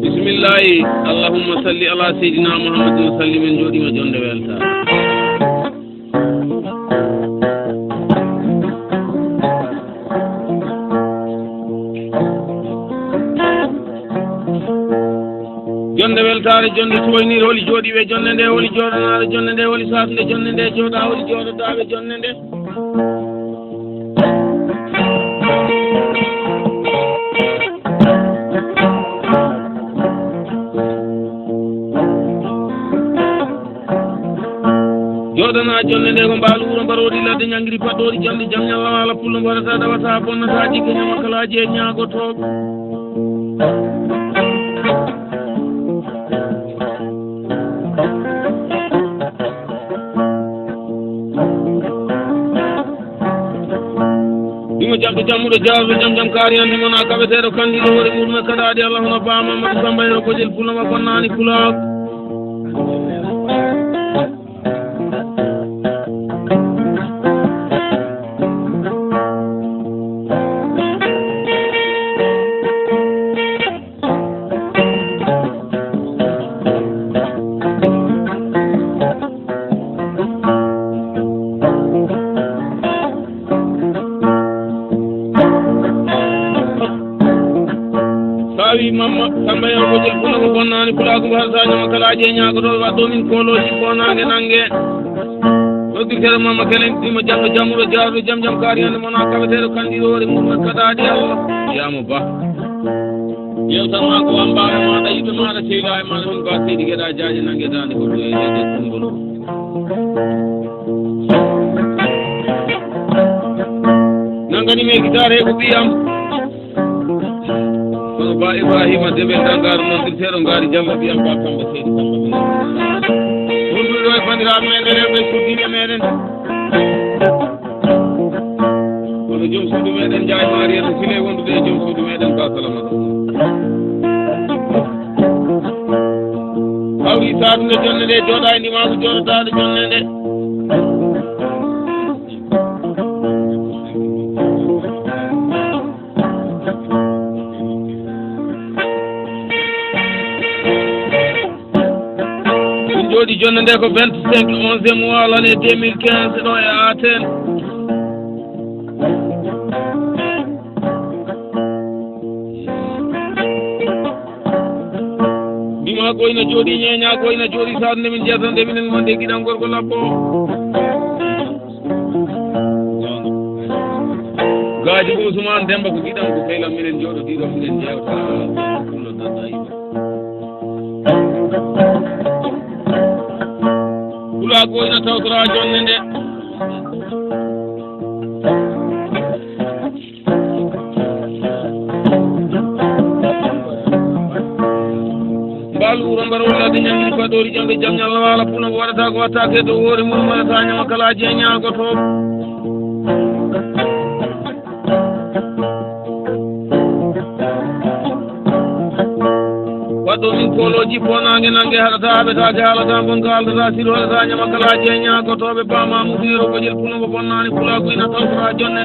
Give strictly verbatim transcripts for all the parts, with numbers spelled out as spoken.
Bismillahi, Allahumma salli ala Seydina Muhammadin wa sallim. En jooɗiima, jonde welta. Jonde weltaare, jonde suwaynire, holi jooɗiiɓe jonde nde, holi jooɗanaaɗo jonde nde, holi saatude jonde nde, jooɗa, holi jooɗotaaɓe jonde nde. Jooɗanaa jonde nde ko mbaalu wuro mbaroodi ladde ñangiri paɗɗoori jamɗi jam ñalla waala pullo mbaɗata ɗawata bonnata ɗigge ñamakalaaji e ñaagotooɓe. Ɗimo jaɓɗo jammuɗo jaawɗo jam jam kaari hannde mon a kaɓeteeɗo kandiɗo hoore muɗum e kaɗaaɗi Allah hono Ba Mamadou Samba Yero Bojel Pullo mo bonnaani Pulaagu. Saawi Mamma Samba Yero Bojel Pullo mo bonnaani Pulaagu mo harsa ñama kalaaji e ñaagotooɓe waɗɗo min koolooji ko naange nange. Noddirteeɗo Mamma Kelen ɗimo jaɓɗo jammuɗo jaawɗo jam jam kaari hannde mon a kaɓeteeɗo kandiɗo hoore mum e kaɗaaɗi Allah. Yaamo Ba. Yewtan ma ko wambaaɓe maaɗa, yiɓɓe maaɗa, sehilaaɓe maaɗa, min Ba Seydi Geɗa Jaaje nange daande hoɗɗo e leydi e konngol. Nangani mi e gitaare ko ɓiyam. Kono Ba Ibrahima Debel Dangar noddirteeɗo Ngaari Jallo ɓiyam Ba Samba Seydi Samba. Wondude ɗo e banndiraaɓe men e rewɓe suddiiɓe meɗen. Kono joom suudu meɗen Njaay Maari en sile wondude e joom suudu meɗen Ba Salamata. Hawri saatunde jonde nde jooɗa e ndimaagu jooɗotaade jonde nde. Min jooɗi jonde nde ko vingt-cinq onzième mois l'année deux mille quinze ɗo e Athènes. Ndima ko ina jooɗi, ñeeña ko ina jooɗi, saɗa nde min jeetande minen wonde giɗam gorko labbo. Gaaji ko Ousmane Demba ko giɗam ko kaylam minen jooɗo diɗo minen jeewta kullo dada iba. Kula ko ina tawtora jonde nde. Mbaalu wuro mbar wallade ñangiri paɗoori jamɗe jam ñalla waala puna ko waɗata ko watta ke dow hoore mum waɗata ñama kala je ñaagotooɓe. Waɗɗo min koolooji po naange naange haɗata haɓetaake haalata bonka haaldata silo haɗata ñama kala je ñaagotooɓe ba mamudu yero gojel puna ko bonnaani pulaagu ina tawtora jonne.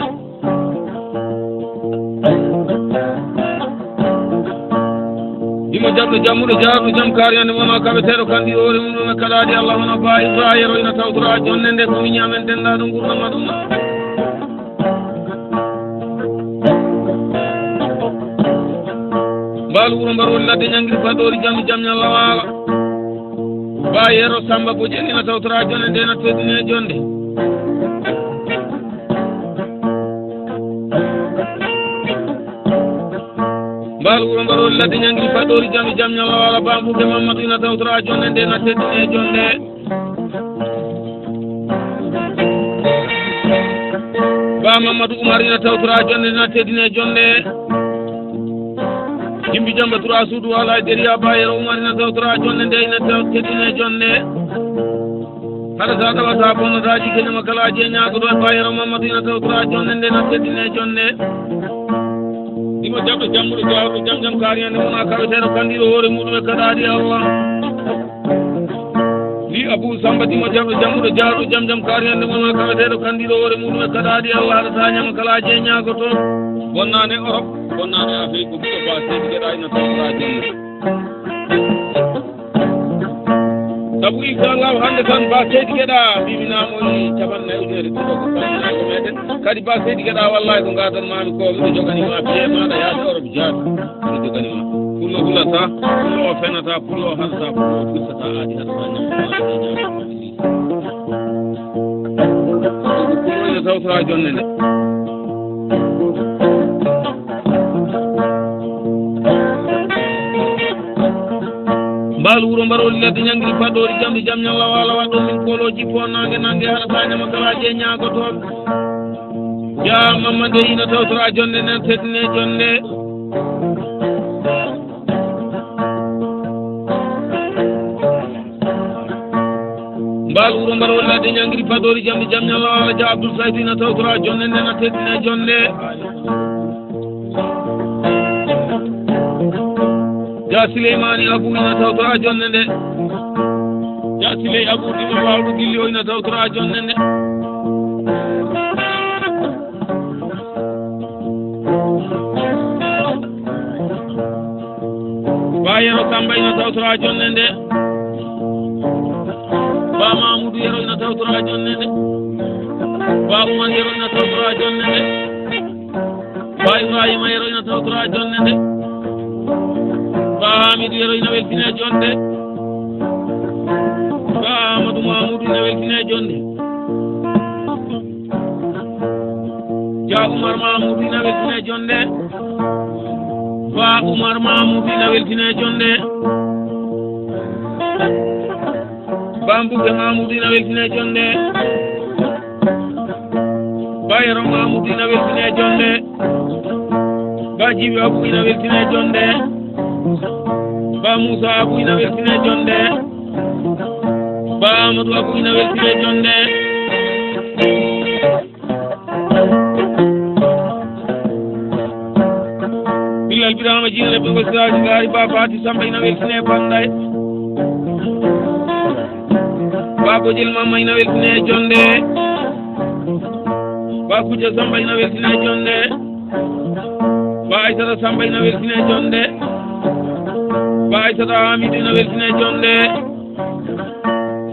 Dimo jaɓɗo jammuɗo jaarɗo jam kaari hannde wona kaɓeteeɗo kandi hoore mum ɗum e kaɗaaɗi Allah wona ba Ibrahima ina tawtora jonne nde ko miñi amen denndaɗo ngurnama ɗum. Mbaalu wuro mbar woni ladde ñangiri paɗoori jam jam ñalla waala. Ba yero Samba Bojel ina tawtora jonne nde na teddine jonde. Mbaalu wuro mbar woni ladde ñangiri paɗoori jam jam ñalla waala. Ba Mbuuke Mamadou ina tawtora jonne nde na teddine jonde. Mamadou Oumar ina tawtora jonnde, ina teddine jonnde. Jimbi Jamba Tura Suudu Wala Deriya Bayero Oumar ina tawtora jonnde nde, ina taw-, teddine jonnde. Hara sa ɗawa sa bonnataaji keñama kalaaji e ñaagoto e Bayero Mamadou ina tawtora jonnde nde, ina teddine jonnde. Dimo jaɓɗo jammuɗo jawɗo jam jam kaari hannde wona kaweteeɗo kandiɗo hoore muɗum e kaɗaaɗi Allah. Li Abou Samba Dimo jaɓɗo jammuɗo jawɗo jam jam kaari hannde wona kaweteeɗo kandiɗo hoore muɗum e kaɗaaɗi Allah, haɗata ñama kalaaji e ñaagoto. Bonnaane Europe, bonnaane Afrique, ko ɓiɗɗo Ba Seydi Geɗa ina tawtora jonnde. Sabu inchallahu hannde tan Ba Seydi Geɗa mbimi namoyi capanɗe nayi ujunere ɗum ɗo ko salminago meɗen. Kadi Ba Seydi Geɗa wallahi ko gadon mami ko miɗo jogani ma biye maɗa yaade Europe jaat. Miɗo jogani ma. Pullo hulata, pullo o fenata, pullo o haɗata, pullo o firtata aadi haɗata ñamata. Pullo ina tawtora jonnde nde. Mbaalu wuro mbarooli ladde ñangiri paɗɗoori jamɗi jam ñalla wala waɗɗo min koolooji po nange nange hara sañama kalaaji e ñaagotooɓe. Jaa mamma nde ina tawtora jonnde nen teddine jonnde. Mbaalu wuro mbarooli ladde ñangiri paɗɗoori jamɗi jam ñalla wala ja Abdoul Saydou ina tawtora jonnde nen teddine jonnde. Ja Sileymaani Abu ina tawtora jonnde nde. Ja Siley Abu ɗimo waawɗo gilli o ina tawtora jonnde nde. Ba Yero Samba ina tawtora jonnde nde. Ba Mamoudou Yero ina tawtora jonnde nde. Ba Oumar Yero ina tawtora jonnde nde. Ba Ibrahima Yero ina tawtora jonnde nde. Ba Hamidou Yero ina weltine jonnde. Ba Amadou Mamoudou ina weltine jonnde. Ja Oumar Mamoudou ina weltine jonnde. Ba Oumar Mamoudou ina weltine jonnde. Ba Mbuuɓe Mamoudou ina weltine jonnde. Ba Yero Mamoudou ina weltine jonnde. Ba Jibi Abu ina weltine jonnde. Ba Moussa Abu ina weltine jonnde. Ba Amadou Abu ina weltine jonnde. Bilal Birama Jine Lebbo Siraji Ngari Ba Fati Samba ina weltine Panday. Ba Bojel Mama ina weltine jonnde. Ba Kujja Samba ina weltine jonnde. Ba Aysata Samba ina weltine jonnde. Ba Aysata Hamidou ina weltine jonnde.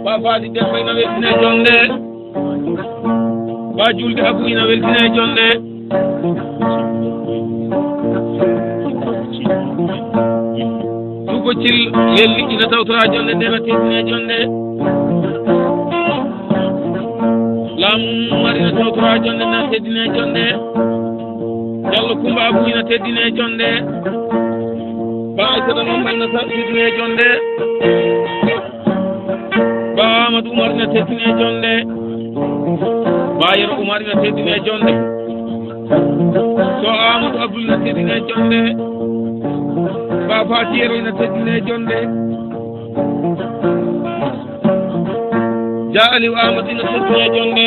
Ba Fati Demba ina weltine jonnde. Ba Julde Abu ina weltine jonnde. Duko Cil Yelli ina tawtora jonnde nde na teddine jonnde. Laamu Umar ina tawtora jonnde na teddine jonnde. Jallo Kumba Abu ina teddine jonnde. Ba Aysata Mamman na teddine jonnde. Ba Amadou Umar ina teddine jonnde. Ba Yero Umar ina teddine jonnde. So Amadou Abdoul ina teddine jonnde. Ba Fati Yero ina teddine jonnde. Ja Aliou Amadou ina teddine jonnde.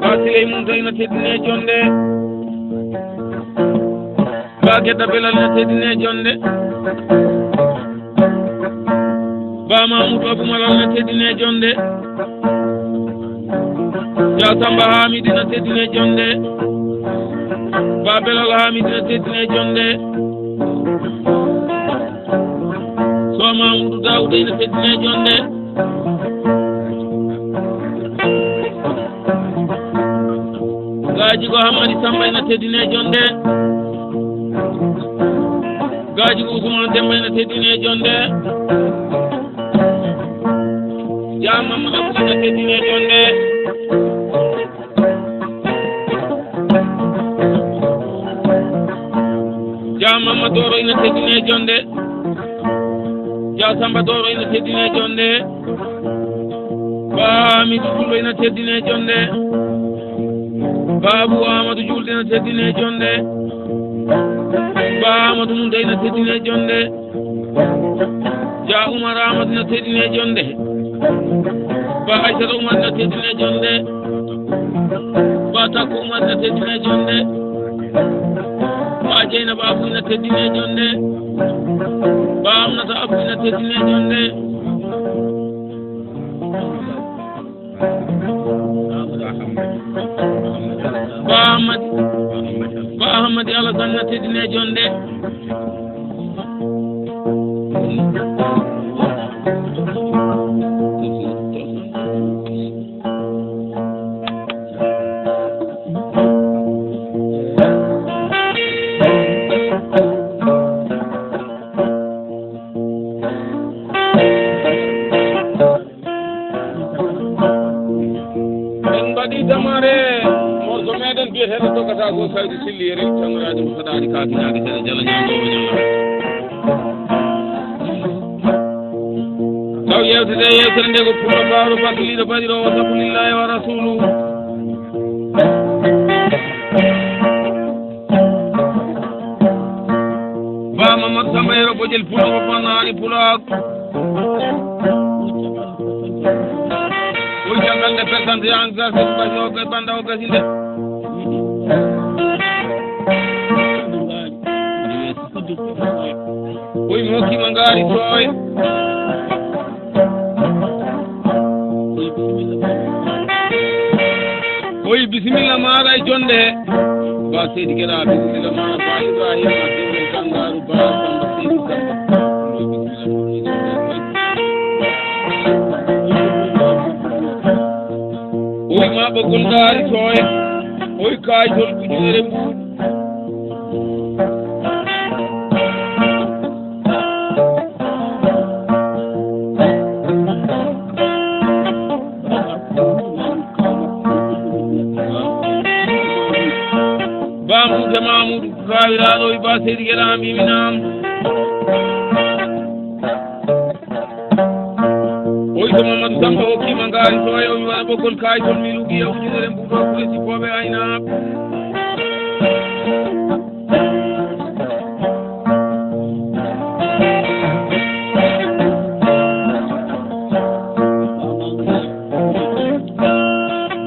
Ba Siley Munta ina teddine jonnde. Ba Gedda Belal ina teddine jonnde. Ba Mamoudou Abou Malal ina teddine jonnde. Ja Samba Hamid ina teddine jonnde. Ba Belal Hamid ina teddine jonnde. So Mamoudou Daouda ina teddine jonnde. Gaaji ko Hammadi Samba ina teddine jonnde. Gaaji ko Ousmane Demba ina teddine jonnde. Jam Mamadou Abou ina teddine jonnde. Jam Mamadou Doro ina teddine jonnde. Jam Samba Doro ina teddine jonnde. Ba Hamidou Pullo ina teddine jonnde. Baabu Aamadu Juulde na teddinee jonnde. Ba Aamadu Mum Dey na teddinee jonnde. Ja Umar Aamadu na teddinee jonnde. Ba Aysata Umar na teddinee jonnde. Ba Takko Umar na teddinee jonnde. Ba Jeynaba Abu na teddinee jonnde. Ba Aminata Abu na teddinee jonnde. Ba Ahmad, Ba Ahmad Alasan na teddinee jonnde. En mbaɗi damaare morso meɗen biyeteeɗo Dogata Go Saydu Silli, yeri tannoraaji mo saɗaani kaakinaaki seɗa jala ñaango o ñaango. Taw yeewtete yeewtere nde ko pullo baawɗo battiliiɗo baɗiroowo sabu lillahi wa rasulu. Ba Mamadou Samba Yero Bojel pullo mo fannaani pulaagu. Oy, caggal nde pertante an gasi, basi o gas, banda o gasi nde. Oy, mi hokkima ngaari sooya. Oy, bisimilla maaɗa e jonnde. Ba Seydi Gera, bisimilla maaɗa. Ba Ibrahima, bisimilla Sangaaru, Ba Samba, Seydi Samba. Oy, bisimilla maaɗa e jonnde. Oy, ma ɓoggol ngaari sooya. Oy, kaaytol ujunere mbuuɗi. Ba Moussa Mamoudou Kawiraɗo e Ba Seydi Guéɗa mbimi naam. Oy to Mamadou Samba hokkima ngaari sooya, o wi wona ɓoggol kaaytol mi lugi e ujunere mbuuɗo kure sippooɓe aynaaɓe.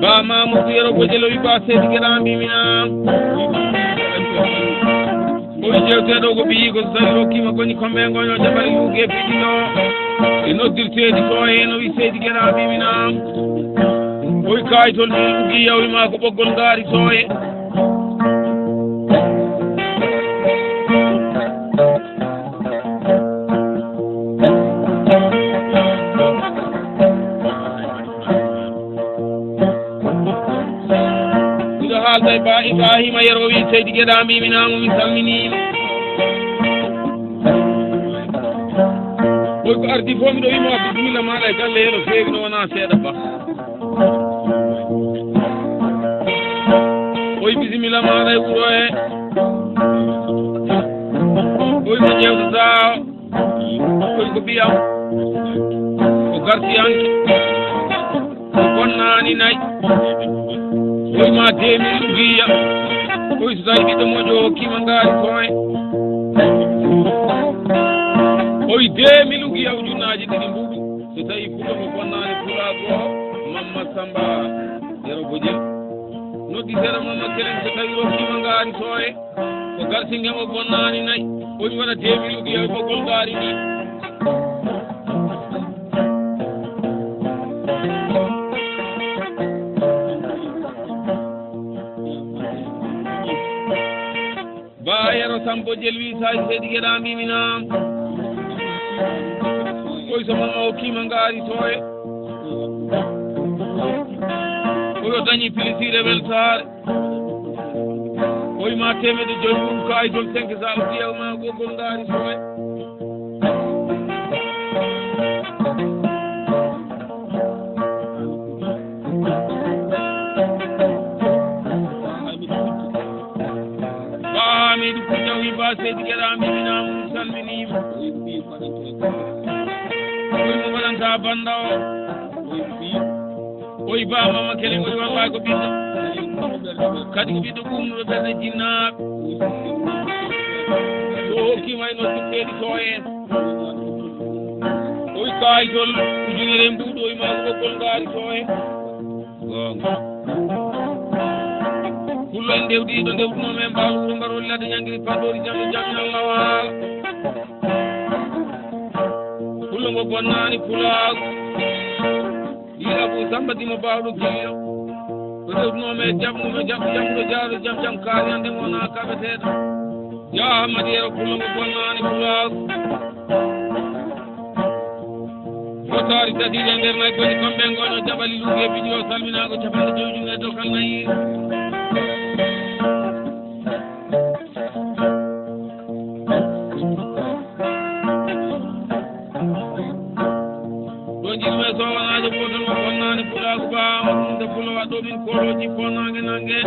Ba Mamoudou Yero Bojel o wi Ba Seydi Guéɗa mbimi naam. O wi jewteɗo ko ɓiyi ko so tawi rokkima goñi kombe goño jabare yuge piɗino. E noddirteedi sooye no wi Seydi Guéɗa mbimi naam. O wi kaaytol mi lugi yawri ma ko ɓoggol ngaari sooye. Miɗo haalda e Ba Ibrahima Yero, o wi Seydi Guéɗa mbimi naam, mi salminima. Oy ko ardi fof miɗo wima bisimilla maɗa e galle he no feewi no wona seeɗa Ba. Oy bisimilla maɗa e wuro he. Oy ko ƴewtata. Oy ko ɓiyam. Ko gartiyanke. Ko bonnaani nayi. Oy ma deux mille ugiya. Oy so tawi ɓiɗɗo moƴƴo hokkima ngaari sooye. Oy deux mille ugiya ujunnaaji ɗiɗi mbuuɗu. So tawi pullo mo bonnaani pulaagu o, Mamma Samba Yero Bojel. Noddi seeɗa Mamma Kelen so tawi rokkima ngaari sooye. Ko gartingel o bonnaani nayi. Oy waɗa deux mille ugiya e ɓoggol ngaari ndi. Ba Yero Sambo Jelwi Saji Seydi Guéɗa mbimi naam. Koy so Mamma hokkima ngaari sooye. Oyo dañi pilisire weltaare. Oy ma teemedde joyi ɗum kaaytol cinq cent o diyaw ma ɓoggol ngaari sooye. Ba Hamidu Kujja wi Ba Seydi Guéɗa mbimi naam, mi salminima. Oy mo waɗanta banda o. Oy Ba Mama Kele, oy wallahi ko ɓiɗɗo. Kadi ko ɓiɗɗo ɓuuɓnuɗo ɓernde jinnaaɓe. So hokkiima e noddirteeɗi to en. O wi kaayitol ujunere mbuuɗo, o wi maa ko ɓoggol ngaari to en. Goonga. Pullo en ndewdiiɗo ndewduno men mbaalu wuro mbarol ladde ñangiri pandoori jam e jam Allah waala. Pullo ngo bonnaani pulaagu. Ɗiɗaɓu Samba Dimo Baawɗo Gillo. Ko rewtunoo men jam, ɗum e jam, jam ɗo jaaɗo jam, jam kaari hannde mo wonaa kaɓeteeɗo. Yaa Ammadi Yero Pullo mo bonnaani pulaagu. Fotaari tati e nder nayi koni kon ɓe ngono jaɓali luuɓi e bidiyo salminaago capanɗe joyi ujunere dokkal nayi. Ɗo jiɗmi e sowanaajo gootol mo bonnaani pulaagu baa Amadou Moussa Pullo waɗɗo min koolooji fonnaange nange.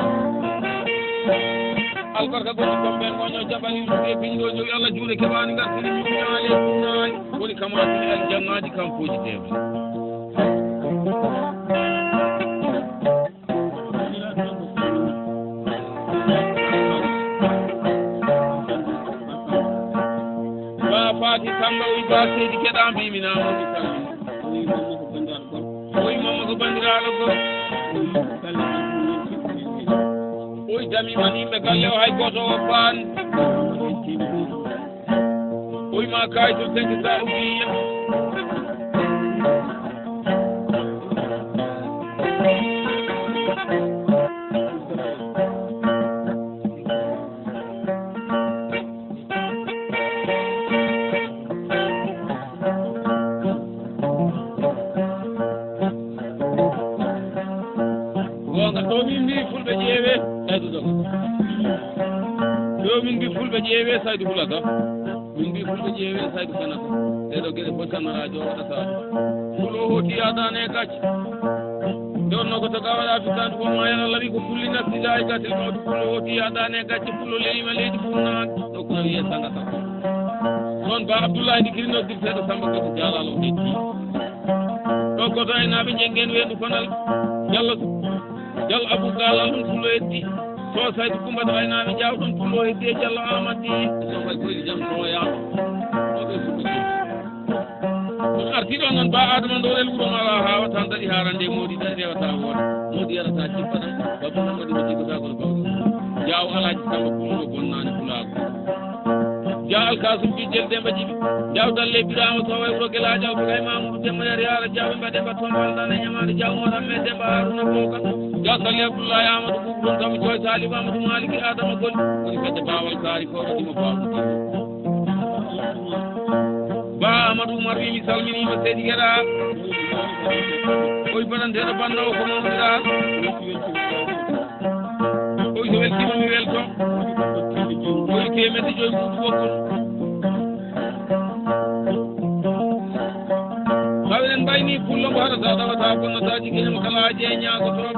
Albarka goɗɗi kon ɓe ngoño jaɓani ɗum e piñɗo jowi Allah juuɗe keɓaani ngartiri ñuuñaali e kuunaali. Woni kamaatini aljannaaji kampooji tewɓe. Ba Faati Samba, oy ba Seydi Geɗa, mbimi na mo mi salmi. Oy Mamma ko bandiraɗo gorko. Oy dami man yimɓe galle o hay goto o ban. Oy ma kay to senti sa ubiya. Goonga, ɗo min mbi fulɓe ƴeewe, Saydu Dogo. Ɗo min mbi fulɓe ƴeewe, Saydu Hula Ga. Min mbi fulɓe ƴeewe, Saydu Kanata. Ɗeɗo geɗe fof tan rajo waɗata. Fulo hoti yaadane gacce. Nde wonno ko to gawaɗa fitandu ko ma yala lawi ko fulli nafti layi gatel mawdu fulo hoti yaadane gacce. Pullo lelima leydi funnaange, ɗo kono wiye sangata. Ɗon ba Abdullahi ndi kiri noddirteeɗo Samba Kadi Jalal o heddi. Ɗo koto e naaɓe Njengen Weendu Konal, Jallo, Jallo Abu Galal ɗum Pullo heddi. So Saydu Kumba to e naaɓe Jaaw ɗum Pullo heddi e Jallo Amadi. Ɗo fay koyɗi jam toya. Ɗo ɓe fuɗɗi. On arti ɗon noon ba Adama Ndorel wuro ma ala hawa tan daɗi harande modi daɗi rewata wona. Modi yarata cippa tan. Babu Muhammadu mo jiggotaako no bawɗo. Jaaw Alaaji Samba Pullo bonnaani pulaagu. Jaaw Alkasum Bijjel Demba Jibi. Jaaw Dalle Birama Sowa e wuro Gelaaji Alfa Kay Mamudu Demba Yari Yara Jaaw ɓe mbaɗe mba tombal dane ñamaade Jaaw Moɗan me Demba Haruna Boka. Jaaw Salli Abdullahi Amadou Boubou ɗon kam Joy Saliou Amadou Maliki Adama Goli. Woni fedde Bawal Kaari Foro Dimo Bawal. Ba Amadou Umar wi mi salminiima Seydi Geɗa. Oy baɗanteeɗo banndoowo ko mawniɗaa. Oy so weltiima mi welto. Oy teemedde joyi mbuuɗu ɓoggol. Taw eɗen mbayni pullo mbo haɗata ɗawata bonnata jiggeñam kala jeeñaako toon.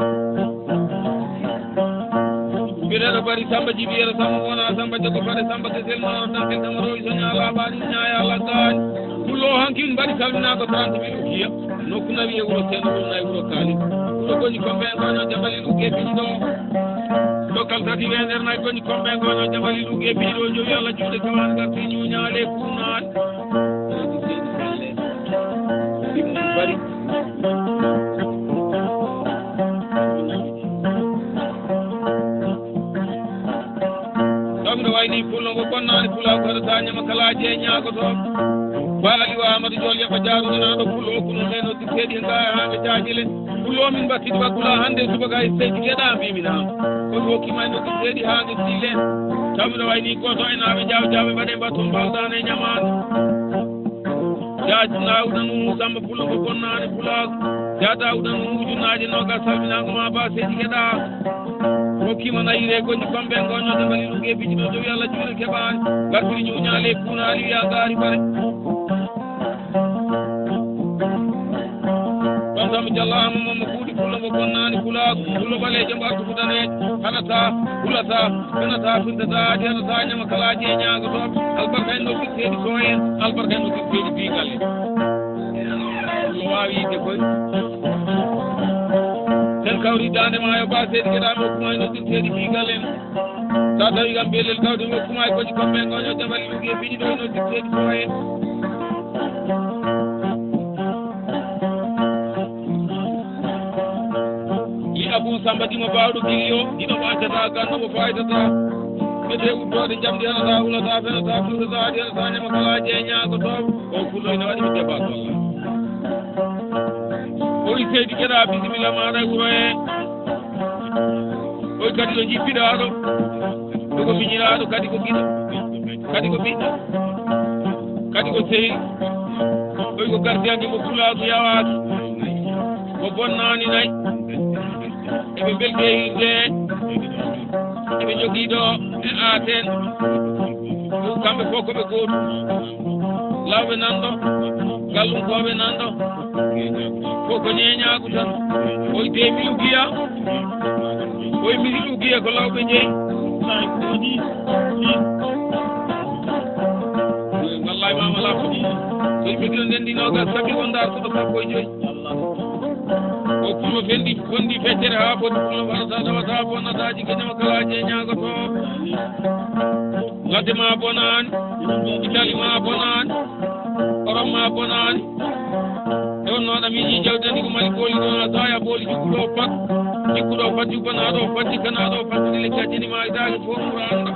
Mbiɗa ɗo bari Samba Jibi Yero Samba wona Samba Jogo Fare Samba Kesel Maro Dankel Samba Rowi Soña Laɓani Ñaaya Laggaani. Pullo o hanki min mbaɗi salminaango trente mille ukiya. Nokku nawi e wuro Seeɗa ɗum nayi wuro Kaali. Ɗo goñi kombe en goño jabali ɗum gebiɗi ɗo. Ɗo kal tati we nder nayi goñi kombe en goño jabali ɗum gebiɗi ɗo. Jowi Allah juuɗe kawani garti ñuñaale kuunaali. Ɗimɗum bari. Ɗo miɗo wayni pullo ngo bonnaani pulaagu haɗata ñama kala jeeñaago toon. Ba Aliou Amadou Diol yaɓa jaaruɗo naa ɗo pullo okkuno ɓe noddirteeɗi e ngaa haa ɓe jaajile. Pullo min mbattidi waggula hannde subaka e seydi geɗa mbimi naa. Ko mi hokkima e noddirteeɗi haa ɓe sille. Taw miɗo wayni gooto e naaɓe jaaw jaaw ɓe mbaɗe mbatton mbawdaane e ñamaande. Jaa Daawuda Nuhu Samba Pullo mo bonnaani pulaagu. Jaa Daawuda Nuhu ujunnaaje noogas salminaango ma ba seydi geɗa. Hokkima nayire goñi kombe goño de mbali ɗum e biji ɗo jowi Allah juuɗe keɓaani. Gartiri ñuñaale e kuunaali wiya gaari bare. Ɗon kam jallaama mo mo kuuɗi pullo mo bonnaani pulaagu. Pullo ɓaleejo mbo artu fudaneejo. Haɗata, hulata, fenata, firtata, aadi haɗata, ñama kala jeeñaago toon. Albarka en nokki seedi to en. Albarka en nokki seedi biigalle. Pullo waawi yidde koy. Sen Hawri daande maayo ba seedi geɗa mo kuma ino sirteedi kiigal en. Sa tawi kam belel tawde mo kuma e koji kombe ngoño jabal lugi e biji ɗo ino sirteedi fo en. Li Abu Samba dimo bawɗo gili o, dino ɓaccata ganno mo faytata. Ɓete uddode jamdi hanata, hulata, fenata, fusata, aɗi hanata, nema kala jeñago to. O fulo ina waɗi mi debba ko Allah. O wi seydi geɗa bisimilla maɗa e wuro he. O wi kadi ɗo jippiɗaɗo. Ɗo ko miñiraɗo kadi ko giɗo. Kadi ko ɓiɗɗo. Kadi ko sehil. O wi ko gardiyanke mo pulaku yawaki. Ko bonnani nayi. Eɓe beldi e hirde. Eɓe jogii ɗo e Aten. Kamɓe fof ko ɓe gootu. Lawɓe nan ɗo. Gallunkooɓe nan ɗo. Fof ko ñeeñaagu tan. Oy de mi ugiya. Oy mi ugiya ko lawɓe jeyi. Wallahi mama lafo. So yimɓe kino ndendi nogas sabi ko ndar ko sappo e joyi. O kuno fendi fondi feccere ha foti kuno warata tawata bonnataaji geño kala je ñaagoto. Ladde ma bonani, itali ma bonani, orom ma bonani. E on noon a miiji jawdi ndi ko mali booli ɗon a saya booli jikkuɗo pat. Jikkuɗo pat jubbanaɗo pat jikkanaɗo pat ɗi lekki a jeni ma itaaki fof mura anda.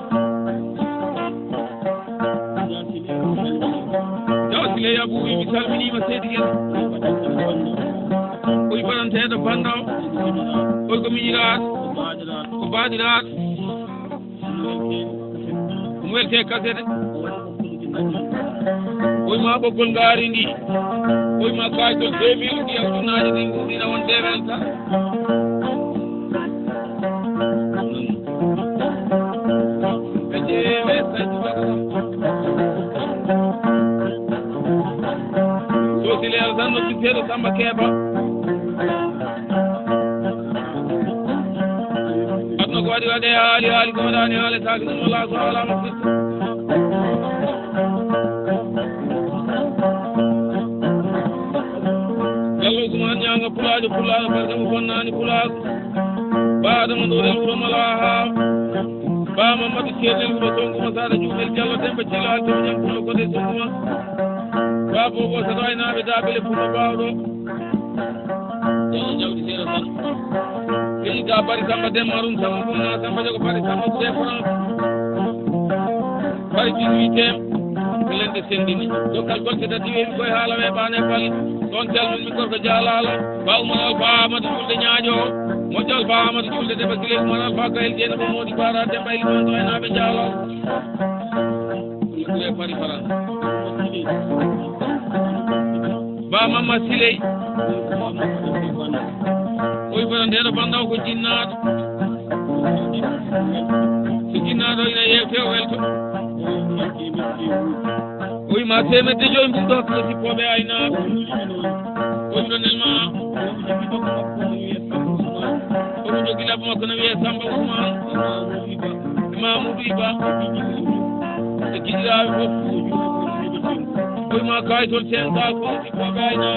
Jawsile yabu wi mi salminima seydi en. Koy baɗanteɗo banda o. Koy ko miñiraɗo. Ko baɗiraɗo. Ɗum welte kasete. Koy ma ɓoggol ngaari ndi. Koy ma kaajol deux mille ndi e ujunnaaji ɗi nguurɗina won deux mille tan. Sosile alsan no sitteɗo Samba Keba. Aduna ko waɗi waɗe haali haali ko waɗani haali taaki ɗum wala so alama firti. Gallo Ousmane Ñaanga pulaajo pulaajo barke mo bonnani pulaajo. Ba Adama Ndoore wuro Mala ha. Ba Mamadou Ceerno wuro Songuma Sada Juumel Jallo Demba Cilla Altemi Ñam Pullo Kode Songuma. Ba Bobo Sada Aynaɓe Dabele Pullo Bawɗo. Jawdi seeɗa tan. Ɓeyi ga bari Samba Demba Rum Samba Bumma Samba Jogo bari Samba Kude France. Bari dix-huitième. Ko lende sendini. Dokkal golfe tati weewi koye haala weeɓaani e bal. Ɗon calmin mi gorko jaalalo. Ba Umar Alfa Amadou Julde Ñaajo. Moƴƴo Alfa Amadou Julde Demba Sile Umar Alfa Kayel Jeene ko Modi Bara Demba Ilman ɗo e naaɓe jaalo. Ɗum ko e Paris France. Ba Mama Siley. Oy bana ndeɗo banda o ko jinnaaɗo. So jinnaaɗo ina yewte o welto. Oy ma temedde joyi mbuɗo hakkude sippooɓe aynaaɓe. Oy ɗo nelma. Omo jogi labbo makko no wiyee Samba Ousmane. E Mamoudou Iba. E giɗiraaɓe fof. Koye ma kaay toon senta ko sikkooɓe ayna.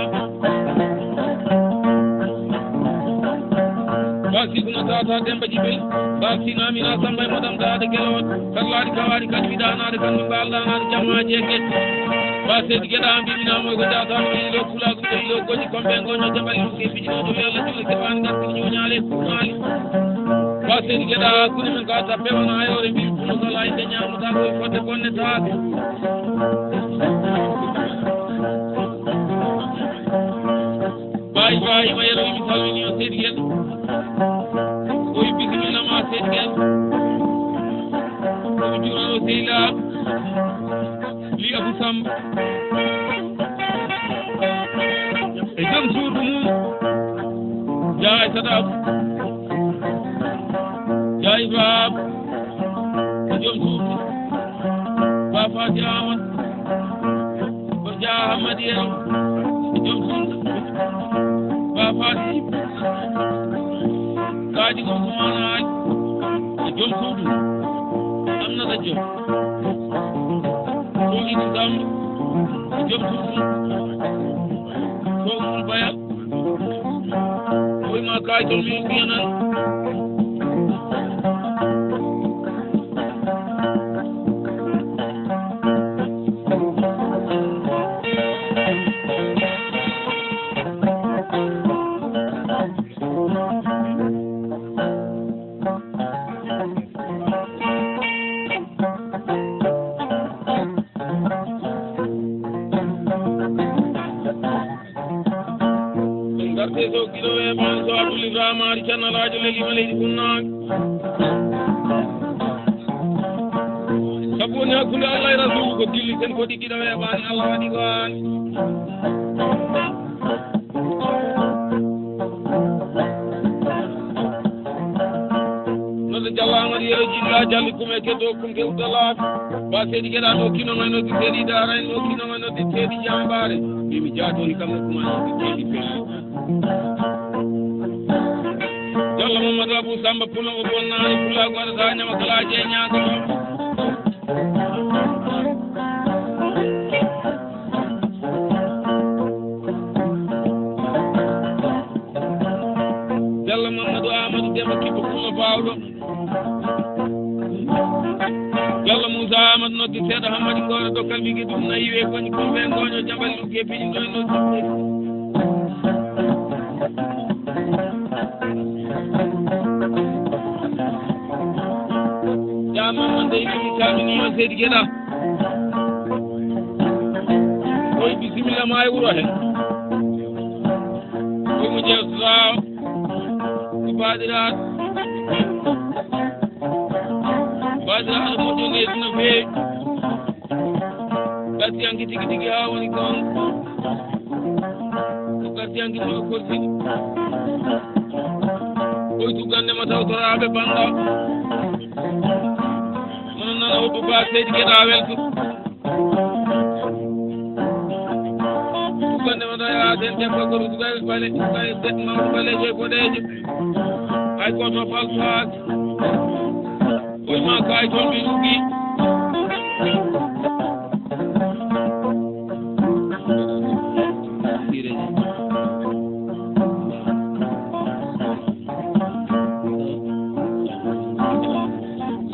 Ba sikuna tata Demba Jibril. Ba sina mina Samba e madam daade gelewot. Karlaaɗi kawaɗi kan mi ɗanaade kan mi mbaal ɗanaade jammaaji e gecce. Ba seydi geɗa mbimina moy ko jata no ilo pulaagu ɓe ilo goji kombe goño jabal ilo ke fiji no jowi Allah juule ke ɓan ngar ko ñoñaale e fumaali. Ba seydi geɗa kuni men ka tappe wona ayore mbi puno sala inde ñamuta ko fodde bonne taake. Baay Ibrahima Yero mi salmini on seydi geɗa. Oy bisimilla ma seydi geɗa. Omi juurano seyla. Li Abu Samba. E joom suudu mum. Jaay Sadaku. Jaay Baab. E joom suudu. Ba Fati Amat. Ko Jaa Hamadi en. E joom suudu. Ba Fati. Kaaji ko Usmaana Aali. E joom suudu. Amnata Joom. Ko Idi Samb. Joom suudu. Ko Umar Bayal. Ko Imam Kay toon min mbiyanan. Min gartee to giɗo e ɓaan so Abdul Ibrahima Ari Can Alaajo Lelima leydi Funnaaɓe. Sabu woni hakkunde Allah e Rasuulu ko gilli sen foti giɗo e ɓaan Allah waɗi ko aan. Noon jallaama ɗi e jilla jalli kume keddo kum ke udalaaɓe. Ba seedi geɗa ɗo kino ngai noddi seedi daara en ɗo kino ngai noddi seedi jambaare. Mimi jaato ni kam kuma noddi seedi pelle. Jalla Mamadu Abu Samba Pulo o bonna ni pula gwada ta nyama kala je nyaako. Jalla Mamadu Amadou Demba Kibba Kumba Bawɗo. Jalla Moussa Amadou noddi seeɗa Hammadi Ngora dokkal mi giɗum na yiwe koñ kumbe ngoño jambal lugge piɗi noy noddi. Jama man dey mi kamini ma seedi geɗa. Koy bisimilla ma e wuro he. Koy mo jeesuɗa ko baɗiraɗo. Baɗiraɗo moƴƴo neydi no feewi. Gasiyanki tigi tigi ha woni kon. Ko gasiyanki mo korsi. Koy tugande ma tawtoraɓe banda. Mono nana wobbo ba seydi geɗa welto. Tugande ma tawi aden debbo ko tugay bale tugay set mawɗo balejo e boɗejo. Hay goto falfaaki. Koy ma kay toon ɓe ɗuɗɗi.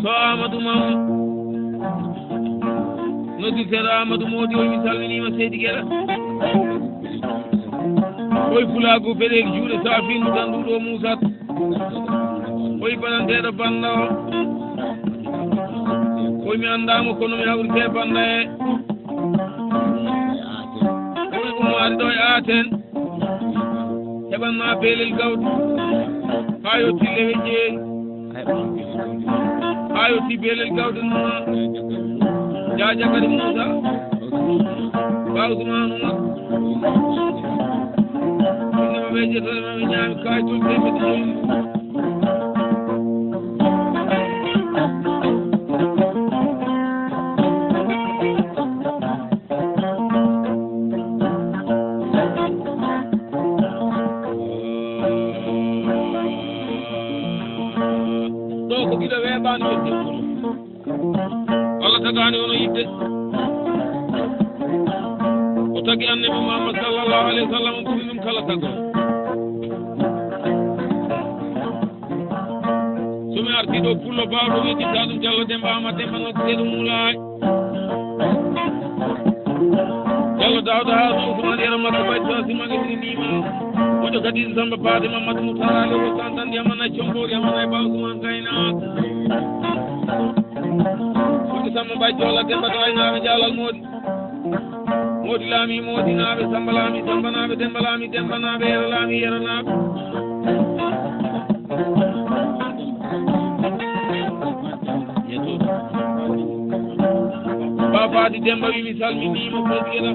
So Amadou Mam noddi seeɗa Amadou Modi o mi salminima seydi geɗa. Koy pulagu feɗel juuɗe safindu tan ɗuɗo musat. Koy bananteɗo banda o. Koy mi andamo kono mi hawrite banda e. Koy umari ɗo e aten. Heɓan ma beelel gawdi. Ha yotti lewe jeeyi. Ha yotti beelel gawdi numa. Jaaja kadi Moussa. Ba Ousmane Oumar. Innama ɓe jettore ma ɓe ñaami kaay tun temedde joyi. Ɗo ko giɗo weeɓaani yedde. Allah tagaani hono yidde. O tagi Annabi Muhammad sallallahu alaihi wasallam ɓuri ɗum kala tagol. So mi arti ɗo pullo baawɗo weddinta ɗum Jallo Demba Ama Demba noddeteeɗo Muulaay. Jallo Daawda Haaruna Usmaan Yero Makka Bay Toosi Maga Sini Niima. Moƴo kadi Samba Paate Mamadu Mutaraale Wosaan Tan Yamana Combo Yamana e Ba Usmaan Gayna. Moƴo Samba Bay Joola Demba to Aynaaɓe Jaalal Moodi. Moodi Laami Moodinaaɓe Samba Laami Sambanaaɓe Demba Laami Dembanaaɓe Yero Laami Yeronaaɓe. Ba Faadi Demba wi mi salminiima ko wiyeɗa.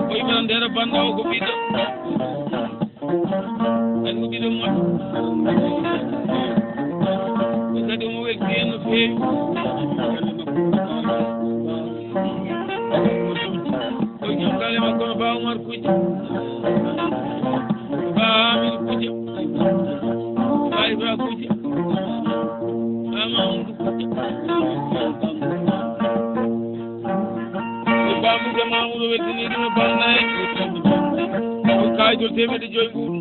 O iman ndera banda o ko ɓiɗɗo. En ko ɓiɗɗo moƴƴo. Ɓe kadi omo welti en no feewi. Ko jom galle makko no Ba Umar Kujja. Ba Hamidu Kujja. Ba Ibra Kujja. Ba Mamudu Kujja. Ko Ba Moussa Mamudu weltini ɗum e Banna e. Kaayitol teemedde joyi mbuuɗu.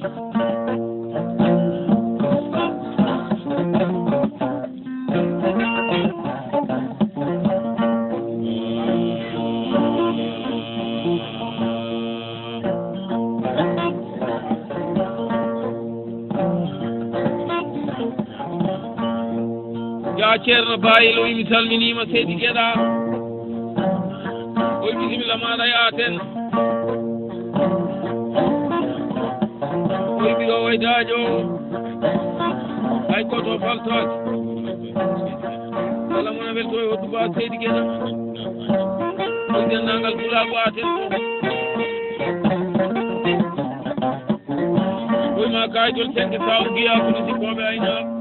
Jaa Ceerno Bayel, o wi mi salminiima Seydi Geɗa. O wi bisimilla maaɗa e Aten. O wi mbiɗo waydaajo. Hay gooto faltaaki. Kala mo na welto e hoddu ba Seydi Geɗa. O wi denndaangal Pulaagu Aten. O wi ma kaayitol tenke saw giya ko sikkooɓe aynaaɓe.